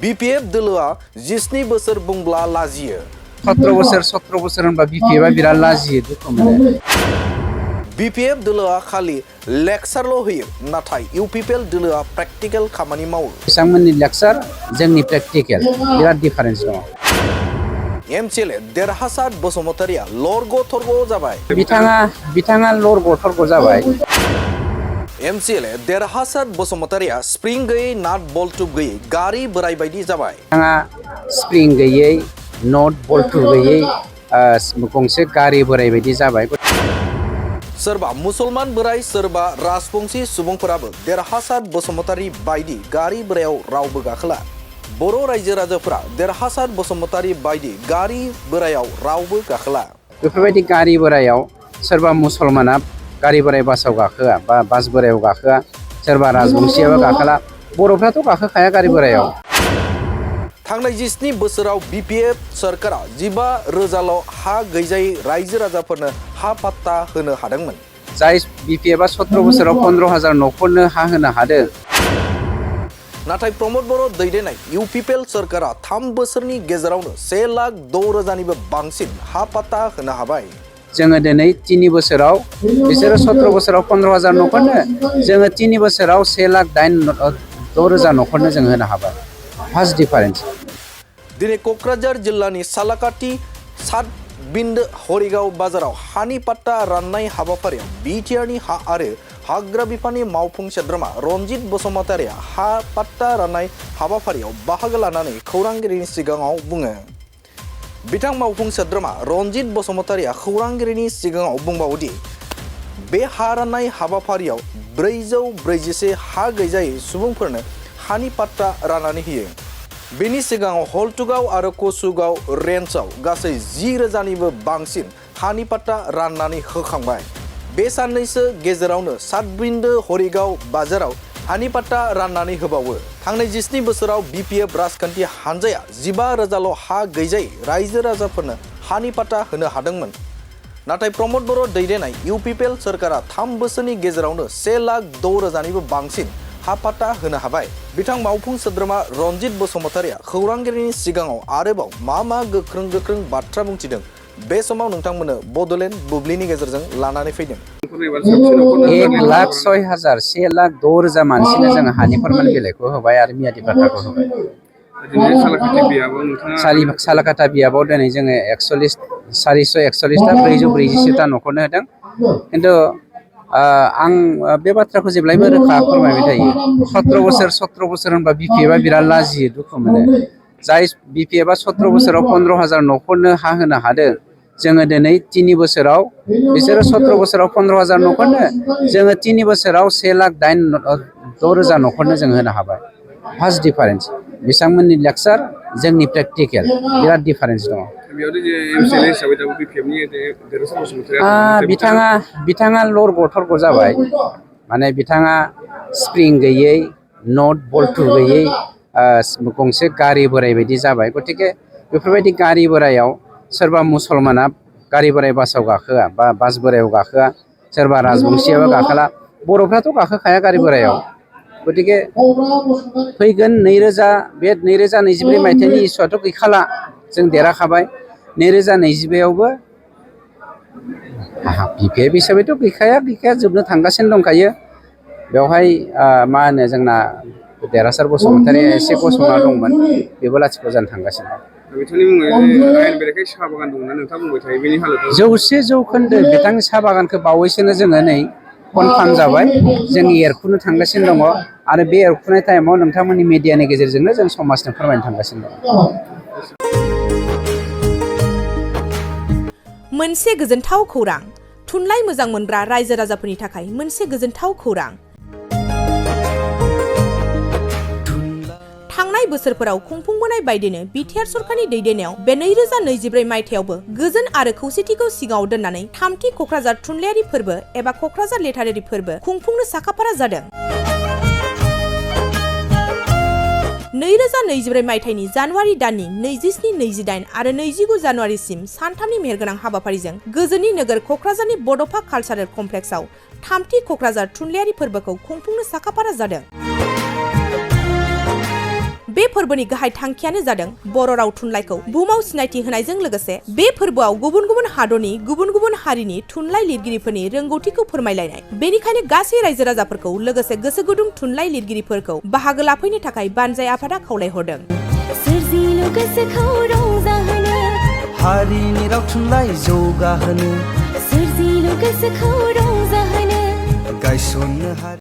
BPF दोलोआ 17 बोसोर बुंब्ला लाजियो 17 बोसोर होनबा BPF बिराद लाजियो दुखु मोनो BPF दोलोआ खालि लेक्चारल' होयो नाथाय UPPL दोलोआ प्रेक्टिकल खामानि मावो बिथांमोननि लेक्चार जोंनि प्रेक्टिकल बिराद डिफारेन्स दङ MCLA देरहासार बसुमतारिया लरग' थरग' जाबाय बिथाङा लरग' थरग' जाबाय MCLA देरहासार बसुमतारिया स्प्रिं गैयै नाट बल्टुब गैयै गारि बोराय बायदि जाबाय बिथाङा स्प्रिं गैयै नट बल्टुब गैयै गंसे गारि बोराय बायदि जाबाय सोरबा मुसलमान बोराय सोरबा राजबंशी सुबुंफोराबो देरहासार बसुमतारी बायदि गारि बोरायाव रावबो गाखोला बर' रायजो राजाफोरा देरहासार बसुमतारी बायदि गारि बोरायाव रावबो गाखोला बेफोरबायदि गारि बोरायाव सोरबा मुसलमाना गारि बोराय बासाव गाखोआ बा बास बोरायाव गाखोआ सोरबा राजबंशीयाबो गाखोला बर'फ्राथ' गाखोखाया गारि बोरायाव थांनाय 17 बोसोराव BPF सरकारा 15,000ल' हा गैजायै रायजो राजाफोरनो हा पाट्टा होनो हादोंमोन जाय BPFआ 17 बोसोराव 15,000 न'खरनो हा होनो हादों नाथाय प्रमोद बर' दैदेननाय UPPL सरकारा 3 बोसोरनि गेजेरावनो 1,06,000निबो बांसिन हा पाट्टा होनो हाबाय जोङो दिनै 3 बोसोराव बिसोरो 17 बोसोराव 15,000 न'खरनो जोङो 3 बोसोराव 1,06,000 न'खरनो जों होनो हाबाय फार्स्ट डिफारेन्स दिनै क'क्राझार जिल्लानि सालाकाटि सातबिन्दो हरिगाव बाजाराव हानि पाट्टा राननाय हाबाफारियाव BTRनि हा आरो हाग्रा बिफाननि मावफुं सोद्रोमा रनजित बसुमतारिया हा पाट्टा राननाय हाबाफारियाव बाहागो लानानै खौरांगिरिनि सिगाङाव बुङो बिथां मावफुं सोद्रोमा रनजित बसुमतारिया खौरांगिरिनि सिगाङाव बुंबावोदि बे हा राननाय हाबाफारियाव 441 हा गैजायै सुबुंफोरनो हानि पाट्टा राननानै होयो बेनि सिगाङाव हल्टुगाव आरो कसुगाव रेन्जआव गासै 10,000निबो बांसिन हानि पाट्टा राननानै होखांबाय बे साननैसो गेजेरावनो सातबिन्दो हरिगाव बाजाराव हानि पाट्टा राननानै होबावो थांनाय 17 बोसोराव BPF राजखान्थि हानजाया 15,000ल' हा गैजायै रायजो राजाफोरनो हानि पाट्टा होनो हादोंमोन नाथाय प्रमोद बर' दैदेननाय UPPL सरकारा 3 बोसोरनि गेजेरावनो 1,06,000निबो बांसिन हा पाट्टा होनो हाबाय बिथां मावफुं सोद्रोमा रनजित बसुमतारिया खौरांगिरिनि सिगाङाव आरोबाव मा गोख्रों बाथ्रा बुंथिदों बे समाव नोंथांमोननो बड'लेण्ड बुब्लिनि गेजेरजों लानानै फैदों 1,06,000 1,06,000 मानसिनो जोङो हानि फोरमान बिलाइखौ होबाय आरो मियादि पाट्टाखौ होबाय सालाकाटा बियाबाव दिनै जोङो 441टा 440टा न'खरनो होदों खिन्थु आं बे बाथ्राखौ जेब्लायबो रोखा फोरमायबाय थायो 17 बोसोर होनबा BPFआ बिराद लाजियो दुखु मोनो जाय BPFआ 17 बोसोराव 15,000 न'खरनो हा होनो हादों जोङो दिनै 3 बोसोराव बिसोरो 17 बोसोराव 15,000 न'खरनो जोङो 3 बोसोराव 1,06,000 न'खरनो जों होनो हाबाय फार्स्ट डिफारेन्स बिथांमोननि लेक्चार जोंनि प्रेक्टिकेल बिराद डिफारेन्स दङ बिथाङा लरग' थरग' जाबाय माने बिथाङा स्प्रिं गैयै नट बल्टु गैयै गंसे गारि बोराय बायदि जाबाय गतिके बेफोरबायदि गारि बोरायाव सोरबा मुसलमाना गारि बोराय बासाव गाखोआ बा बास बोरायाव गाखोआ सोरबा राजबंशीयाबो गाखोला बर'फ्राथ' गाखोखाया गारि बोरायाव गतिके फैगोन 2024 मायथाइनि इस्युआथ' गैखाला जों देरहाखाबाय 2025आवबो BPF हिसाबैथ' गैखाया जोबनो थांगासिनो दंखायो बेवहाय मा होनो जोंना देरहासार बसुमतारिया एसे गसंना दंमोन बेबो लाथिख' जानो थांगासिनो दं 100% बिथांनि साहा बागानखौ बावैसोनो जोङो नै कनफार्म जाबाय जों एरखुनो थांगासिनो दङ आरो बे एरखुनाय टाइमाव नोंथांमोननि मिडियानि गेजेरजोंनो जों समाजनो फोरमायनो थांगासिनो दङ मोनसे गोजोनथाव खौरां थुनलाइ मोजां मोनग्रा रायजो राजाफोरनि थाखाय मोनसे गोजोनथाव खौरां थांनाय बोसोरफोराव खुंफुंबोनाय बायदिनो BTR सरकारनि दैदेननायाव बे 2024 मायथाइयावबो गोजोन आरो खौसेथिखौ सिगाङाव दोननानै 3थि क'क्राझार थुनलाइयारि फोरबो एबा क'क्राझार लेटारारि फोरबो खुंफुंनो साखाफारा जादों 2024 मायथाइनि जानुवारि दाननि 27, 28 आरो 29 जानुवारिसिम सानथामनि मेहेरगोनां हाबाफारिजों गोजोननि नोगोर क'क्राझारनि बड'फा कालचारेल कमप्लेक्सआव 3थि क'क्राझार थुनलाइयारि फोरबोखौ खुंफुंनो साखाफारा जादों बे फोरबोनि गाहाय थांखियानो जादों बर' राव थुनलाइखौ बुहुमाव सिनायथि होनायजों लोगोसे बे फोरबोआव गुबुन गुबुन हादरनि गुबुन गुबुन हारिनि थुनलाइ लिरगिरिफोरनि रोंगौथिखौ फोरमायलायनाय। बेनिखायनो गासै रायजो राजाफोरखौ लोगोसे गोसो गुदुं थुनलाइ लिरगिरिफोरखौ बाहागो लाफैनो थाखाय बानजाय आफादा खावलायहरदों। सोरजिलु गोसोखौ रंजाहोनो हारिनि राव थुनलाइ जौगाहोनो सोरजिलु गोसोखौ रंजाहोनो गायसननो